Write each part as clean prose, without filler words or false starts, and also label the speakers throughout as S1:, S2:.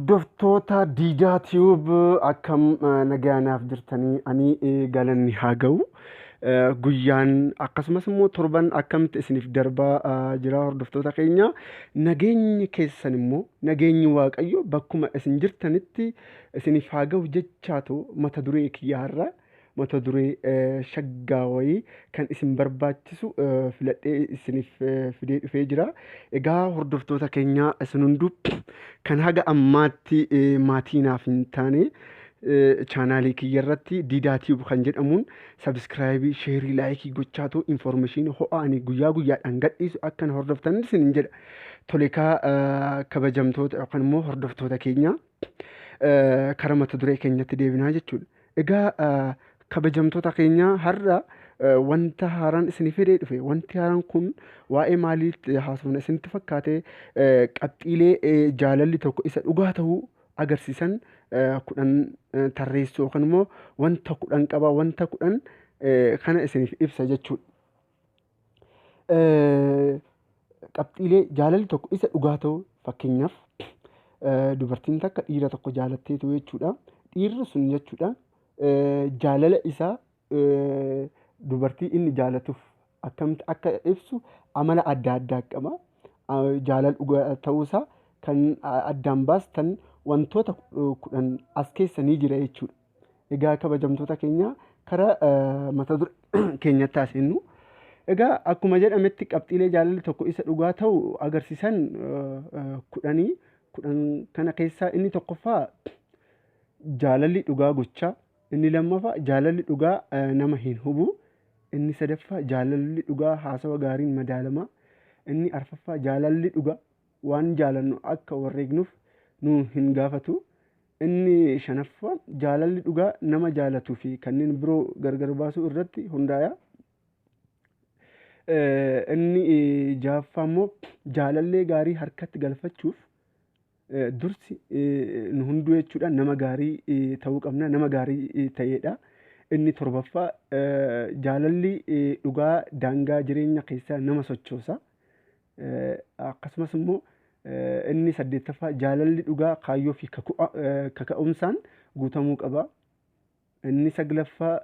S1: Hordoftoota Diidaa Tube akkam nagaanaaf jirtanii? Ani galanni haa ga'u. Guyyaan akkasumas immoo torban akkamitti isiniif darbaa jira hordoftoota keenya? Nageenyi keessan immoo nageenyi Waaqayyo bakkuma isin jirtanitti isiniif haa ga'u jechaatu mata duree kiyyaarra mata duree shaggaa wayii kan isin barbaachisu filadhee isiniif fidee dhufee jira. Egaa hordoftoota keenya, isin hunduu kan haga ammaatti maatii naaf hin taane chaanaalii kiyya irratti Diidaa Tube kan jedhamuun subscribe, share, like gochaatu information ho'aa ani guyyaa guyyaadhaan gadhiisu akkan hordoftan isinin jedha. Tolekaa, kabajamtoota yookaan immoo hordoftoota keenya, kara mata duree keenyatti deebinaa jechuudha. Egaa kabajamtoota keenya, har'a wanta haaraan isinii fidee dhufe, wanti haaraan kun waa'ee maaliitti haasofna isinitti fakkaate? Qabxiilee jaalalli tokko isa dhugaa ta'uu agarsiisan 10 tarreessuu yookaan immoo wanta 10 qaba, wanta 10 kana isiniif ibsa jechuudha. Qabxiilee jaalalli tokko isa dhugaa ta'uu, fakkeenyaaf dubartiin takka dhiira tokko jaalatteetu jechuudha. Dhiirri sun jechuudha jaalala isaa dubartii inni jaalatuuf akkamitti akka ibsu amala adda addaa qaba. Jaalala dhugaa ta'uusaa kan addaan baastan wantoota 10 as keessa ni jira jechuudha. Egaa kabajamtoota keenya, kara mata duree keenyatti haasofnu. Egaa akkuma jedhametti qabxiilee jaalalli tokko isa dhugaa ta'u agarsiisan 10. 10 kana keessaa inni tokkoffaa jaalalli dhugaa gochaa, inni lammaffaa jaalalli dhugaa nama hin hubu, inni sadaffaa jaalalli dhugaa haasawa gaariin madaalama, inni arfaffaa jaalalli dhugaa waan jaalannu akka warreegnuuf nu hin gaafatu, inni shanaffaa jaalalli dhugaa nama jaalatuu fi kanneen biroo gargar baasuu irratti hundaa'a. Inni ja'affaa immoo jaalallee gaarii harkatti galfachuuf dursi nu hunduu jechuudha nama gaarii ta'uu qabna, nama gaarii ta'edha. Inni torbaffaa jaalalli dhugaa daangaa jireenya keessaa nama sochoosa. Akkasumas immoo inni saddeettaffaa jaalalli dhugaa kaayyoo fi kaka'umsaan guutamuu qaba. Inni saglaffaa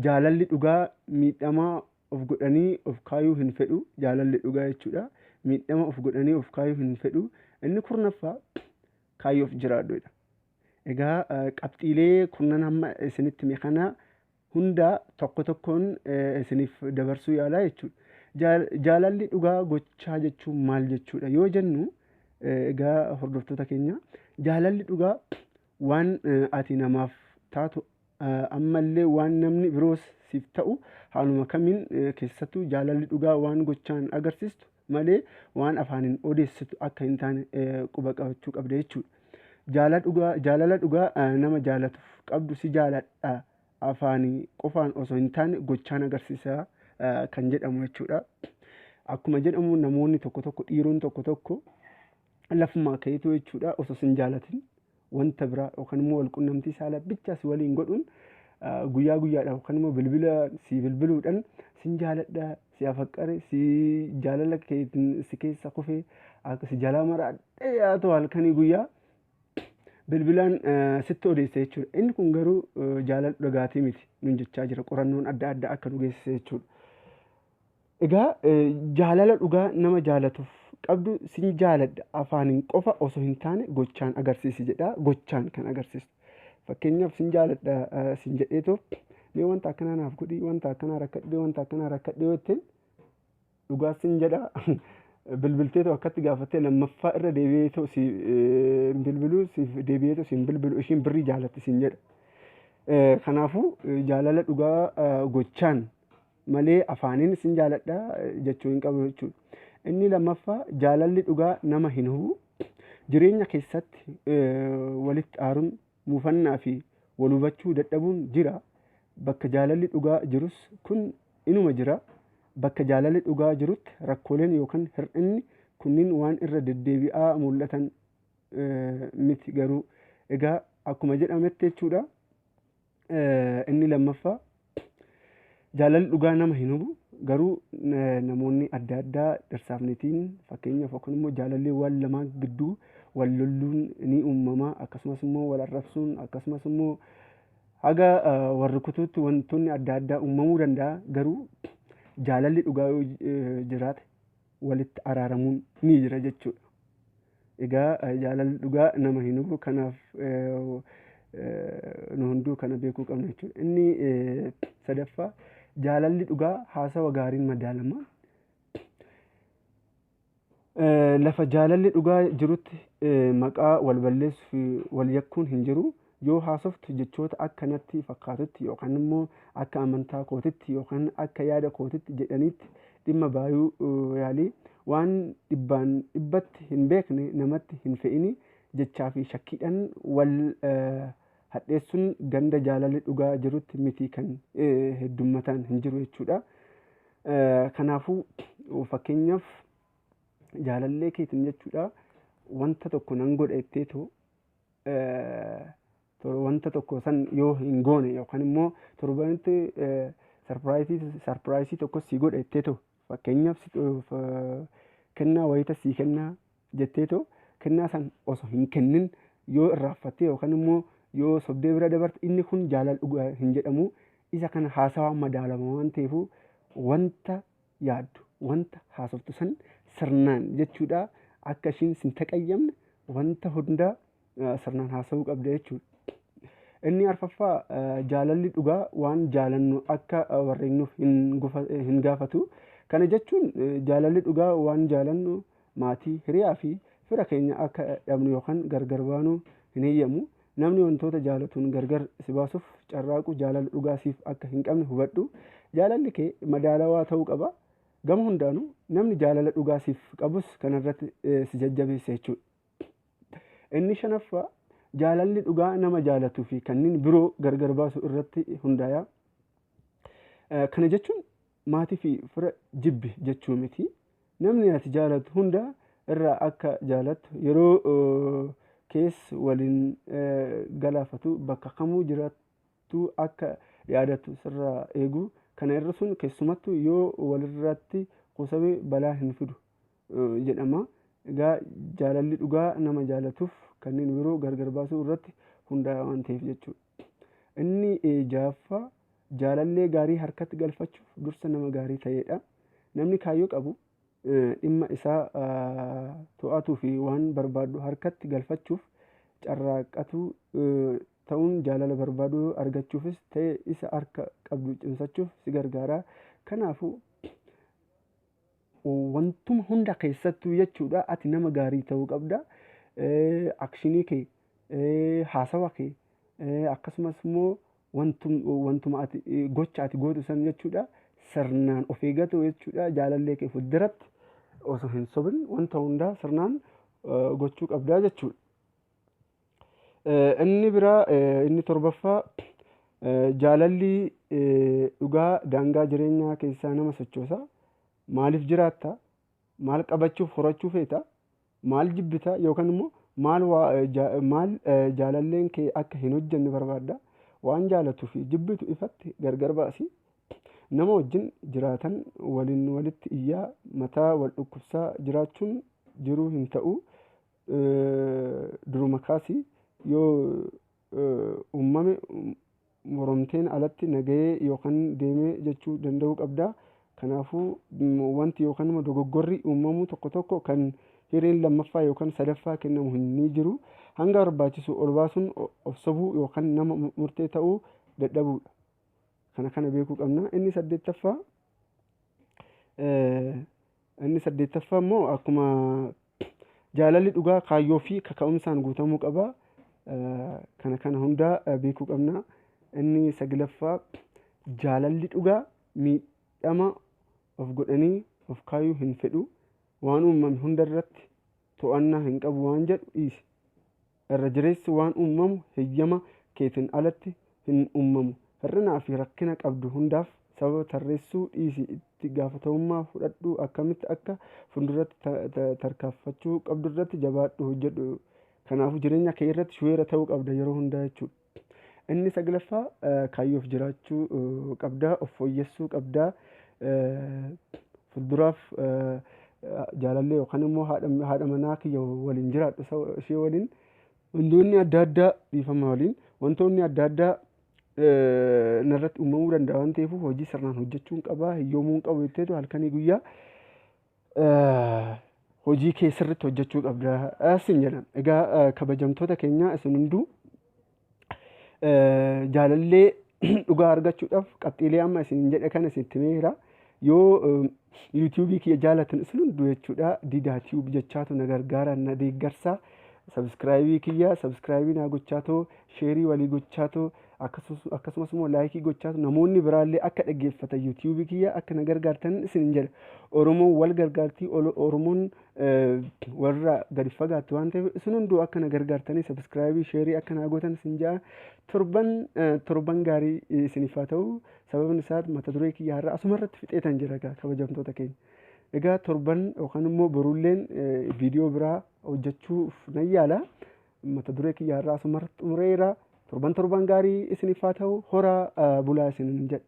S1: jaalalli dhugaa miidhamaa of godhanii of kaayuu hin fedhu, jaalalli dhugaa jechuudha. Miidhama of godhanii of kaayuu hin fedhu. Inni 10ffaa kaayyoof jiraadhuudha. Egaa qabxiilee kurnan hamma isinitti hime kana hunda tokko tokkoon isiniif dabarsuu yaalaa jechuudha. Jaalalli dhugaa gochaa jechuun maal jechuudha yoo jennu, egaa hordoftoota keenya, jaalalli dhugaa waan ati namaaf taatu ammallee waan namni biroos siif ta'u haaluma kamiin keessattuu jaalalli dhugaa waan gochaan agarsiistu malee waan afaaniin odeessitu akka hin taane quba qabachuu qabda jechuudha. Jaalala dhugaa nama jaalatuuf qabdu si jaaladha afaanii qofaan osoo hin taane gochaan agarsiisa kan jedhamu jechuudha. Akkuma jedhamu namoonni tokko tokko, dhiironni tokko tokko lafumaa ka'eetu jechuudha osoo sin jaalatin wanta biraa yookaan immoo walqunnamtii saalaa bichaa si waliin godhuun guyyaa guyyaadhaan yookaan immoo bilbila si bilbiluudhaan sin jaaladha, si afaqqare, si jaalala keetiin si keessa kufee akka si jalaa maraadhee haa ta'u halkanii guyyaa bilbilaan sitti odeessa jechuudha. Inni kun garuu jaalala dhugaatii miti nun jechaa jira qorannoon adda addaa akka nu geessise jechuudha. Egaa jaalala dhugaa nama jaalatuuf qabdu sin jaaladha afaaniin qofa osoo hin taane gochaan agarsiisi jedha, gochaan kan agarsiisu. Fakkeenyaaf sin jaaladha sin jedheetoo mee wanta akkanaa naaf godhi, wanta akkanaa rakkadhee, wanta akkanaa rakkadhee yoo jetteen, dhugaa sin jedha, bilbilteetoo akkatti gaafattee lammaffaa irra deebi'eetoo si bilbiluu, siif deebi'eetoo siin bilbilu, ishiin birrii jaalatti sin jedha. Kanaafuu jaalala dhugaa gochaan malee afaaniin sin jaaladha jechuu hin qabu jechuudha. Inni lammaffaa jaalalli dhugaa nama hin hubu. Jireenya keessatti walitti aaruun, muufannaa fi wal hubachuu dadhabuun jira. Bakka jaalalli dhugaa jirus kun inuma jira. Bakka jaalalli dhugaa jirutti rakkooleen yookaan hir'inni kunniin waan irra deddeebi'aa mul'atan miti garuu. Egaa akkuma jedhametti jechuudha. Inni lammaffaa jaalalli dhugaa nama hin hubu, garuu namoonni adda addaa dhirsaaf niitiin fakkeenyaaf yookaan immoo jaalalli waan lamaan gidduu Wal lolluun ni uumama, akkasumas immoo wal arrabsuun, akkasumas immoo haga wal rukutuutti wantoonni adda addaa uumamuu danda'a. Garuu jaalalli dhugaa yoo jiraate walitti araaramuun ni jira jechuudha. Egaa jaalalli dhugaa nama hin hubu, kanaaf nu hunduu kana beekuu qabna jechuudha. Inni sadaffaa, jaalalli dhugaa haasawa gaariin madaalama. Lafa jaalalli dhugaa jirutti maqaa wal balleessuu fi wal yakkuun hin jiru. Yoo haasoftu jechoota akka natti fakkaatutti yookaan immoo akka amantaa kootitti yookaan akka yaada kootitti jedhaniitti dhimma baayuu yaalii. Waan dhibbaan dhibbatti hin beekne namatti hin fe'ini. Jechaa fi shakkiidhaan wal hadheessuun ganda jaalalli dhugaa jirutti miti kan heddummataan hin jiru jechuudha. Kanaafuu fakkeenyaaf jaalallee keetiin jechuudha, wanta tokko nan godha jetteetoo wanta tokko san yoo hin goone, yookaan immoo torbanitti surprise tokko si godha jetteetoo, fakkeenyaaf kennaa wayita sii kennaa jetteetoo kennaa san osoo hin kennin yoo irraanfattee yookaan immoo yoo sobdee bira dabarte, inni kun jaalala dhugaa hin jedhamu. Isa kana haasawaan madaalama waan ta'eef, wanta yaaddu, wanta haasoftu san sirnaan jechuudha, akka ishiin sin taqayyamne wanta hundaa sirnaan haasa'uu qabda jechuudha. Inni arfaffaa, jaalalli dhugaa waan jaalannu akka warreennuuf hin gaafatu. Kana jechuun jaalalli dhugaa waan jaalannu maatii, hiriyaa fi fira keenya akka dhabnu yookaan gargar baanu hin eeyyamu. Namni wantoota jaalatuun gargar si baasuuf carraaqu jaalala dhugaa siif akka hin qabne hubadhu. Jaalalli kee madaalawaa ta'uu qaba. Gama hundaanuu namni jaalala dhugaa siif qabus kanarratti si jajjabeessa jechuudha. Inni shanaffaa, jaalalli dhugaa nama jaalatuu fi kanneen biroo gargar baasu irratti hundaa'a. Kana jechuun maatii fi fira jibbi jechuu miti. Namni ati jaalattu hunda irraa akka jaalattu, yeroo keessa waliin galaafatu, bakka kamuu jiraattu akka yaadattu sirraa eegu. Kana irra sun keessumattuu yoo walirratti kuusame balaa hin fidu jedhama. Egaa jaalalli dhugaa nama jaalatuuf kanneen biroo gargar baasuu irratti hundaa'a waan ta'eef jechuudha. Inni ja'affaa, jaalallee gaarii harkatti galfachuuf dursa nama gaarii ta'edha. Namni kaayyoo qabu, dhimma isaa to'atuu fi waan barbaadu harkatti galfachuuf carraaqqatu ta'uun jaalala barbaadu argachuufis ta'e isa harka qabdu cimsachuuf si gargaara. Kanaafuu wantuma hunda keessattuu jechuudha, ati nama gaarii ta'uu qabda. Action kee, haasawa kee, akkasumas immoo wantuma ati gocha ati gootu san jechuudha, sirnaan of eeggatu jechuudha. Jaalallee kee fuulduratti osoo hin sobin wanta hundaa sirnaan gochuu qabdaa jechuudha. Inni biraa, inni torbaffaa, jaalalli dhugaa daangaa jireenyaa keessaa nama sochoosa. Maaliif jiraatta? Maal qabachuuf horachuu feeta? Maal jibbita yookaan immoo maal jaalalleen kee akka hin hojjenne barbaadda? Waan jaalatuu fi jibbitu ifatti gargar baasi. Nama wajjin jiraatan waliin walitti iyyaa, mataa wal dhukkubsaa jiraachuun jiruu hin ta'u. Duruma kaasi yoo uumame moromteen alatti nagahee yookaan deemee jechuu danda'uu qabda. Kanaafuu wanti yookaan immoo dogoggorri uumamu tokko tokko kan hireen lammaffaa yookaan sadaffaa kennamu hin jiru. Hanga barbaachisu ol baasuun of sobuu yookaan nama murtee ta'uu dadhabuudha. Kana beekuu qabna. Inni saddeettaffaa immoo akkuma jaalalli dhugaa kaayyoo fi kaka'umsaan guutamuu qaba. Kana hundaa beekuu qabna. Inni saglaffaa, jaalalli dhugaa miidhama of godhanii of kaayuu hin fedhu. Waan uumame hundarratti to'annaa hin qabu waan jedhu dhiisi. Irra jireessi waan uumamu heeyyama keetiin alatti hin uumamu. Hir'inaa fi rakkina qabdu hundaaf sababa tarreessuu dhiisi, itti gaafatamummaa fudhadhu, akkamitti akka fuulduratti tarkaanfachuu qabdu irratti jabaadhu, hojjedhu. Kanaafuu jireenya kee irratti sure ta'uu qabda yeroo hundaa jechuudha. Inni saglaffaa, kaayyoof jiraachuu qabda, of fooyyessuu qabda, fuulduraaf Jaalallee yookaan immoo haadha manaa kiyya waliin jiraadhu, ishee waliin wantoonni adda addaa, dhiifama waliin, wantoonni adda addaa narratti uumamuu danda'a waan ta'eef hojii sirnaan hojjechuun qaba, hiyyoomuu hin qabu jetteetu halkanii guyyaa hojii kee sirriitti hojjechuu qabda sin jedhan. Egaa kabajamtoota keenya, isin hunduu jaalallee dhugaa argachuudhaaf qabxiilee amma isin jedhe kana isinitti himeera. Yoo YouTubeii kiyya jaalatan isin hunduu jechuudha, Didaa Tube jechaatu na gargaara, na deeggarsa. Subscribeii kiyya subscribeii naa gochaatoo, shareii walii gochaatoo, akkasumas immoo likeii gochaatu namoonni biraallee akka dhaggeeffatan YouTubeii kiyya akka na gargaartan isin jedha. Oromoon wal gargaartii, Oromoon warra gadi fagaattu waan ta'eef isin hunduu akka na gargaartanii subscribeii, shareii akka naa gootan isin jedha. Torban torban gaarii isiniif haa ta'u. Sababni isaa mata duree kiyya har'a asuma irratti fixeetan jira kabajamtoota keenya. Egaa torban yookaan immoo borulleen viidiyoo biraa hojjechuuf nan yaala. Mata duree kiyya har'a asuma irratti xumureera. Torban torban gaarii isiniif haa ta'u, horaa bulaa isinin jedha.